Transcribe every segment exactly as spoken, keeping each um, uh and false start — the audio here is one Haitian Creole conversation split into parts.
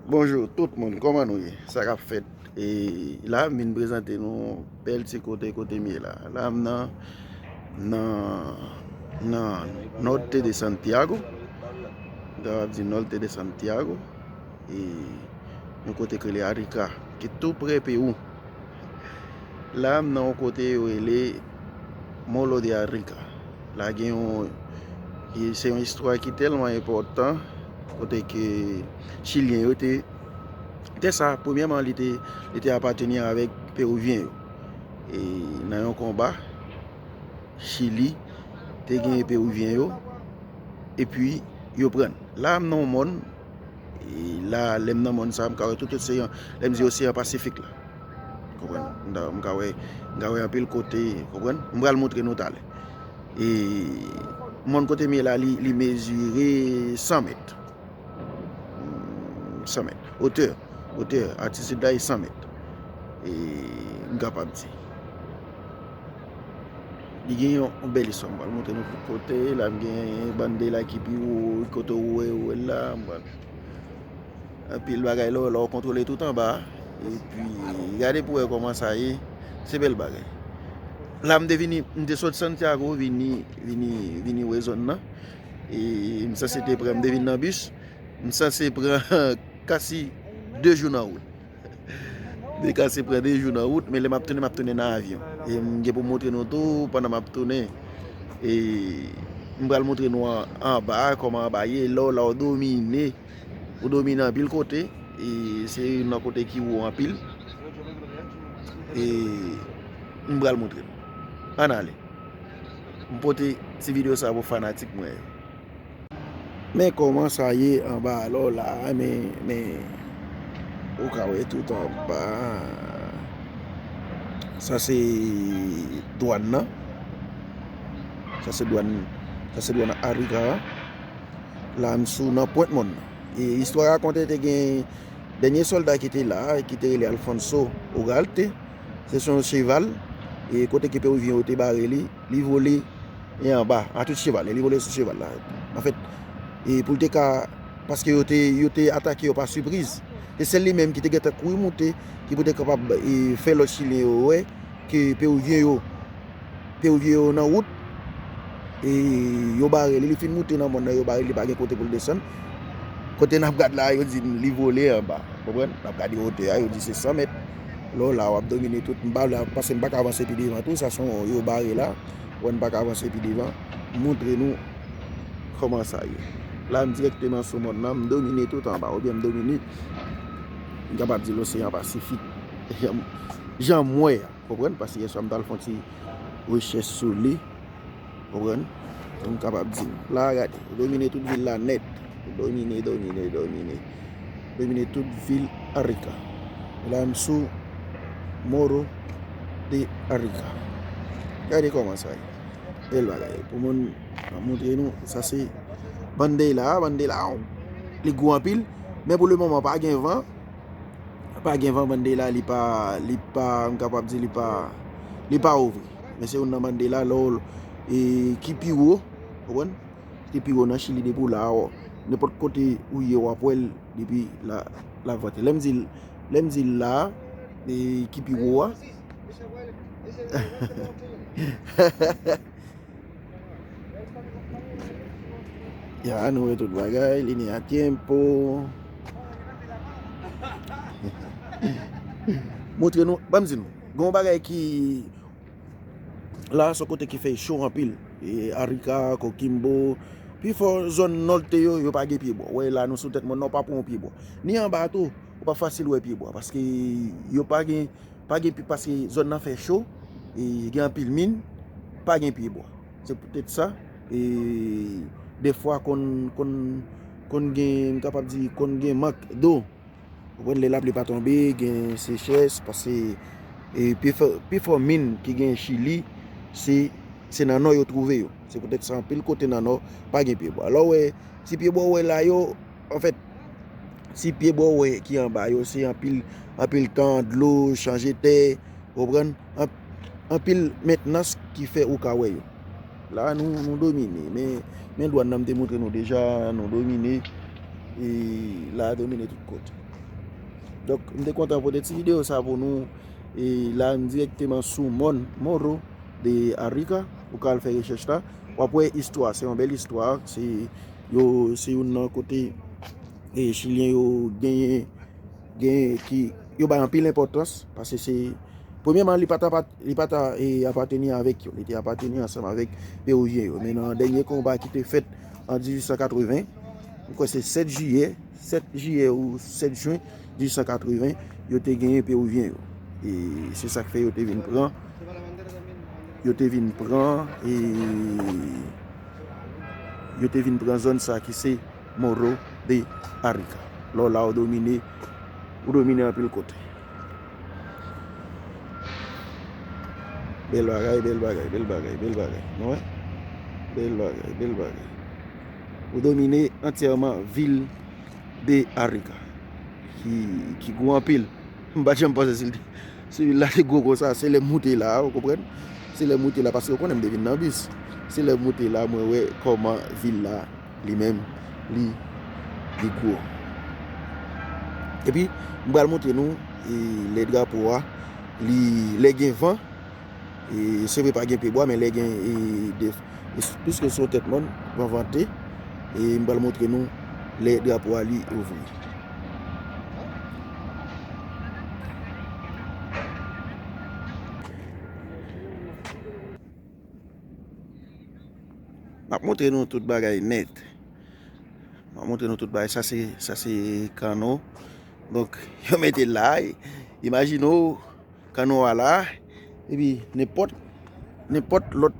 Bonjou tout moun, kòman nou ye? Sa k ap fèt? E la, m vin prezante nou bèl ti kote, kote m ye la. La, m nan, nan, nan Norte de Santiago. M ta di Norte de Santiago. E yon kote k rele Arica, ki tou pre Pewou. La, m nan yon kote yo rele Molo de Arica. La gen yon, e se yon istwa ki tèlman enpòtan, kote ke Chilyen yo te, tè sa, premyèman, li te, li te apateni avèk Pewivyen yo. E nan yon konba, Chili te gen Pewivyen yo, epi yo pran. La, m nan yon mòn, e la, lè m nan mòn sa, m ka wè tout oseyan, lè m di oseyan Pasifik la. Konprann? M ta, m ka wè, m ka wè anpil kote, konprann? M pral montre nou talè. E mòn kote m ye la, li, li mezire san mèt. Hmm, san mèt. Otè, otè, altitid la e san mèt. E m kapab di. Li gen yon, yon bèl istwa. M pral montre nou tout kote. La, m gen bande la ki pi wo, kote ou wè, ou wè la. M pral Anpil bagay lò, lò w kontwole tout anba. Epi, gade pou wè kòman sa ye. Se bèl bagay. La, m te vini, m te sot Santiago, vini, vini, vini wè zòn nan. E m sanse te pran, m te vin nan bis. M sanse pran kasi de jou nan wout. M te sanse pran de jou nan wout, men lè m ap tounen, m ap tounen nan avyon. E m gen pou m montre nou tou pandan m ap tounen. E m pral montre nou an, anba, kòman anba ye, lè w la w domine. Ou domine anpil kote, e se youn nan kote ki wo anpil. E m pral montre nou. Ann ale. M pote ti videyo sa pou fanatik mwen yo. Men kòman sa ye anba alò la, men, men, ou ka wè tout anba. Sa se dwàn nan. Sa se dwàn, sa se dwàn Arica. La, m sou nan pwent mòn nan. E istwa rakonte te gen dènye sòlda ki te la, ki te rele Alfonso Ugarte. Se yon cheval, e kote ke Pewivyen yo te bare li, li vole e anba, a tout cheval, e li vole sou cheval la. Anfèt, e pou l te ka, paske yo te, yo te atake yo pa sipriz. Se sèl li menm ki te gentan kouri moute, ki pou te kapab, e, fè lòt Chilyen yo wè ke Pewivyen yo Pewivyen yo nan wout, e yo bare li, li fin moute nan mòn nan, yo bare li, li pa gen kote pou l desann. Kote n ap gad la, yo di li vole anba. Konprann? N ap gade wotè a, yo di se san mèt. Lè w la, w ap domine tout. M pa vle, paske m pa ka avanse pi devan tou, sa se yon, yo bare la. Wè, m pa ka avanse pi devan. M montre nou kòman sa ye. La, m dirèkteman sou mòn nan, m domine tout anba, oubyen m domine, m kapab di loseyan Pasifik. Jan m wè a. Konprann? Paske yèswa m t al fè yon ti rechèch sou li. Konprann? Donk, m kapab di nou. La, gade, ou domine tout vil la nèt. Ou domine, domine, domine. Domine tout vil Arica. La, m sou Morro de Arica. Gade kòman sa ye. Bèl bagay. Pou moun, m ap montre nou, sa se Bandera, Bandera, li gwo anpil. Men pou le moman, pa gen van. Pa gen van, Bandera, li pa, li pa, m kapab di li pa, li pa ouvri. Men se youn nan Bandera lò, e, ki pi wo, konprann? Ki pi wo nan Chili depi w la, w, nenpòt kote ou ye, w ap wè l depi la, la vante. Lè m di, lè m di la, e, ki pi wo a. Ya, nou wè tout bagay, línea tiempo. Montre nou, ban m di nou, gen yon bagay ki, la, se yon kote ki fè cho anpil. E, Arica, Coquimbo, pifò zòn nòte yo, yo pa gen pyebwa. Wè, la, nou sou tèt mòn nan, w pa pran yon pyebwa. Ni anba tou, ou pa fasil wè pyebwa, paske yo pa gen Pa gen pye, paske zòn nan fè cho, e gen anpil min, pa gen pyebwa. Se poutèt sa, e dèfwa konn, konn, konn gen, m kapab di, konn gen mank dlo. Ou konprann, lè lapli pa tonbe, gen sechès, paske, e, pifò, pifò min ki gen Chili, se, se nan nò yo twouve yo. Se poutèt sa, anpil kote nan nò, pa gen pyebwa. Lè w wè, ti pyebwa w wè la yo, Anfèt, ti pyebwa w wè ki anba yo, se anpil, anpil tan, dlo, chanje tè, ou konprann? An-, anpil mentnans ki fè ou ka wè yo. La, nou, nou domine, men, men dwàn nan m te montre nou deja, nou domine, e la domine tout kote. Donk, m te kontan pote ti videyo sa pou nou. E la, m direkteman sou mòn Morro de Arica. Ou ka al fè rechèch la. W ap wè istwa. Se yon bèl istwa. Se, yo, se youn nan kote, e, Chilyen yo genyen, genyen ki, yo bay anpil enpòtans. Paske se, premyèman, li pa ta, li pa ta, e, apateni avèk yo. Li te apateni ansanm avèk Perivyen yo. Men nan dènye konba ki te fèt an dizuit san katreven, m kwè se sèt jiyè, sèt jiyè ou sèt jen dizuit san katreven, yo te genyen Perivyen yo. E se sa k fè yo te vin pran, yo te vin pran, e yo te vin pran zòn sa ki se Morro de Arica. Lè w la, ou domine, ou domine anpil kote. Bèl bagay, bèl bagay, bèl bagay, bèl bagay. Nou wè? Bèl bagay, bèl bagay. Ou domine antyèman vil de Arica, ki, ki gwo anpil. M pa t janm panse si l te, si vil la te gwo konsa. Se lè m moute la, ou konprann? Se lè m moute la, paske ou konnen m te vin nan bis. Se lè m moute la, mwen wè kòman vil la, li menm, li, li gwo. Epi, m pral montre nou, e, lè drapo a, li, lè gen van, e, se vre pa gen pyebwa, men lè gen, e, de, e, piske se yon tèt mòn, van vante, e m pral montre nou lè drapo a li ouvri. M ap montre nou tout bagay nèt. M ap montre nou tout bagay. Sa se, sa se kanno. Donk, yo mete l la. Imajine w, kanno a la. Epi, nenpòt, nenpòt lòt,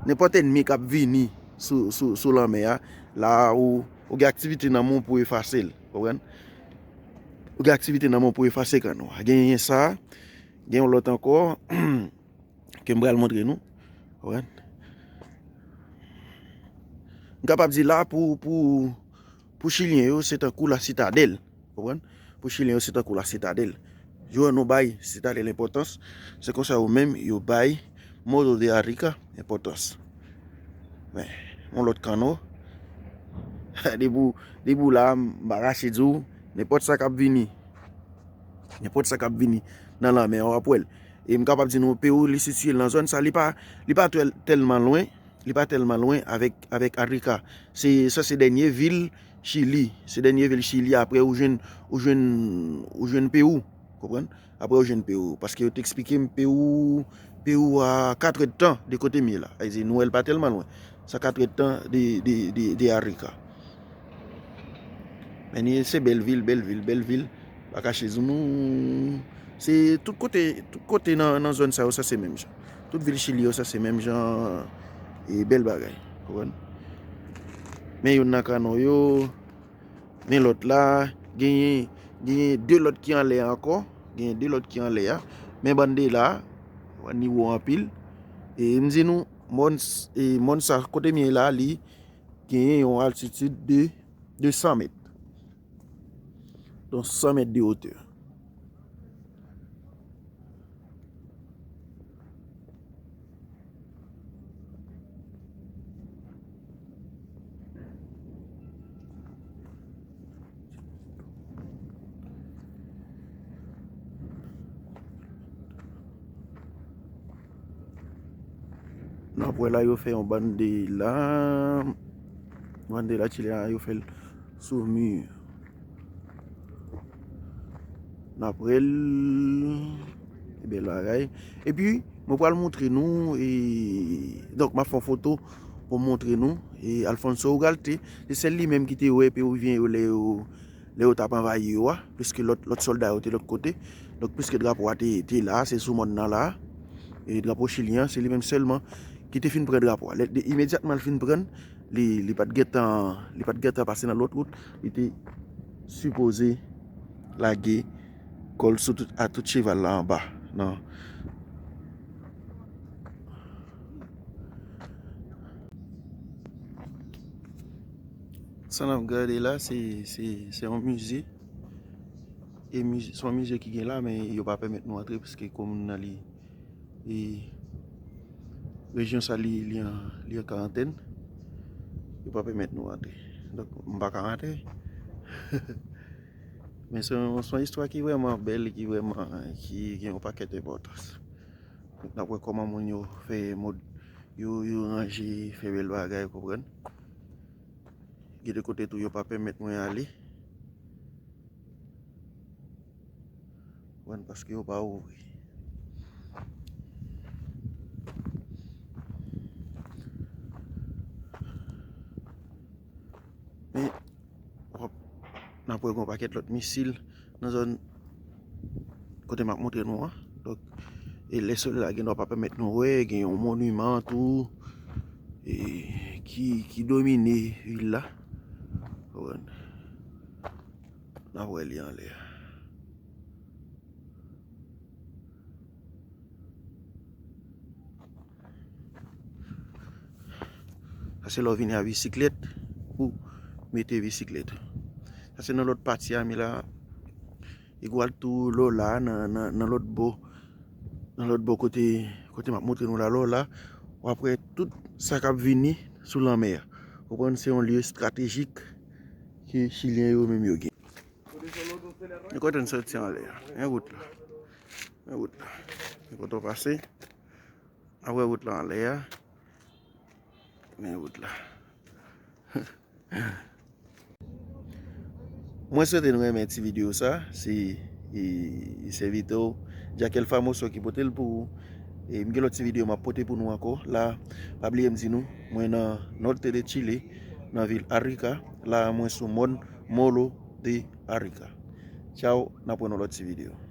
nenpòt ènmi k ap vini sou, sou, sou lanmè a, la ou, ou gen aktivite nan men w pou efase l. Konprann? Ou gen aktivite nan men w pou efase kanno a. Genyen sa, gen yon lòt ankò. Ke m pral montre nou. Konprann? M kapab di la pou, pou, pou Chilyen yo, se tankou La Citadelle. Konprann? Pou Chilyen yo, se tankou La Citadelle. Yo, nou bay Sitadèl enpòtans, se konsa yo menm, yo bay Morro de Arica enpòtans. Men, yon lòt kanno. Depi w, depi w la, m pa kache di w, nenpòt sa k ap vini. Nenpòt sa k ap vini nan lanmè a, w ap wè l. E m kapab di nou, Pewou, li sitiye l nan zòn sa, li pa, li pa twè-, tèlman lwen, li pa tèlman lwen avèk, avèk Arica. Se, sa se dènye vil Chili. Se dènye vil Chili, apre ou jwenn, ou jwenn, ou jwenn Pewou. Konprann? Apre ou jwenn Pewou. Paske yo te eksplike m Pewou, Pewou a katrè d tan de kote m ye la. Sa vle di, nou wè l pa tèlman lwen. Sa katrè d tan de, de, de, de Arica. Men ni se bèl vil, bèl vil, bèl vil. Pa kache di nou, se tout kote, tout kote nan, nan zòn sa yo, sa se menm jan. Tout vil Chili yo, sa se menm jan, e bèl bagay. Konprann? Men youn nan kanno yo, men lòt la, genyen, genyen de lòt ki anlè a ankò, genyen de lòt ki anlè a. Men bann de la, ni wo anpil. E m di nou, mòn, e mòn sa, kote m ye la, li genyen yon altitid de de san mèt. Donc, san mèt de wotè. N ap wè la, yo fè yon bandera. Bandera chilean, yo fè l sou mi. N ap wè l. Bèl bagay. Epi, mwen pral montre nou, e, donk, m ap fè yon foto pou m montre nou. E Alfonso Ugarte, se sèl li menm ki te wè Perivyen yo lè yo lè yo t ap anvayi yo a, piske lòt, lòt sòlda yo te lòt kote. Donk, piske drapo a te, te la, se sou mòn nan la, e drapo chilyen an, se li menm sèlman ki te fin pran drapo a. Lè, de, imedyatman l fin pran l, li, li pa t gentan, li pa t gentan pase nan lòt wout, li te sipoze lage kò l sou tout, a tout cheval la anba, nan. Sa n ap gade la, se, se, se yon mize. E mize, se yon mize ki gen la, men yo pa pèmèt nou antre, paske komin nan li, e rejyon sa li, li an, li an karantèn. Yo pa pèmèt nou antre. Donk, m pa ka antre. Men se yon, se yon istwa ki vrèman bèl, ki vrèman, ki gen yon pakèt enpòtans. N ap wè kòman moun yo fè mod, yo, yo ranje, fè bèl bagay, konprann. Gen de kote tou yo pa pèmèt mwen ale. Konprann, paske yo pa ouvri. Men, w ap, n ap wè gen yon pakèt lòt misil nan zòn kote m ap montre nou an. Donk, e lè solèy la gen dwa pa pèmèt nou wè, gen yon moniman tou, e, ki, ki domine vil la. Konprann? N ap wè li anlè a. Sa se lè w vini a bisiklèt, ou mete bisiklèt. Sa se nan lòt pati a, men la, egwal tou lè w la nan, nan, nan lòt bò, nan lòt bò kote, kote m ap montre nou la, lè w la, w ap wè tout sa k ap vini sou lanmè a. Konprann, se yon lye estratejik ke Chilyen yo menm yo gen. Men kote n soti anlè a. Men wout la. Men wout la. Men kote w pase. Apre wout la anlè a. Men wout la. Mwen swete nou renmen ti videyo sa. Se, e, sèvitè w, Jack El Famoso ki pote l pou ou. E m gen lòt ti videyo m ap pote pou nou ankò. La, pa bliye m di nou, mwen nan Norte de Chile, nan vil Arica. La, mwen sou mòn Morro de Arica. Tchaw, n ap wè nan lòt ti videyo.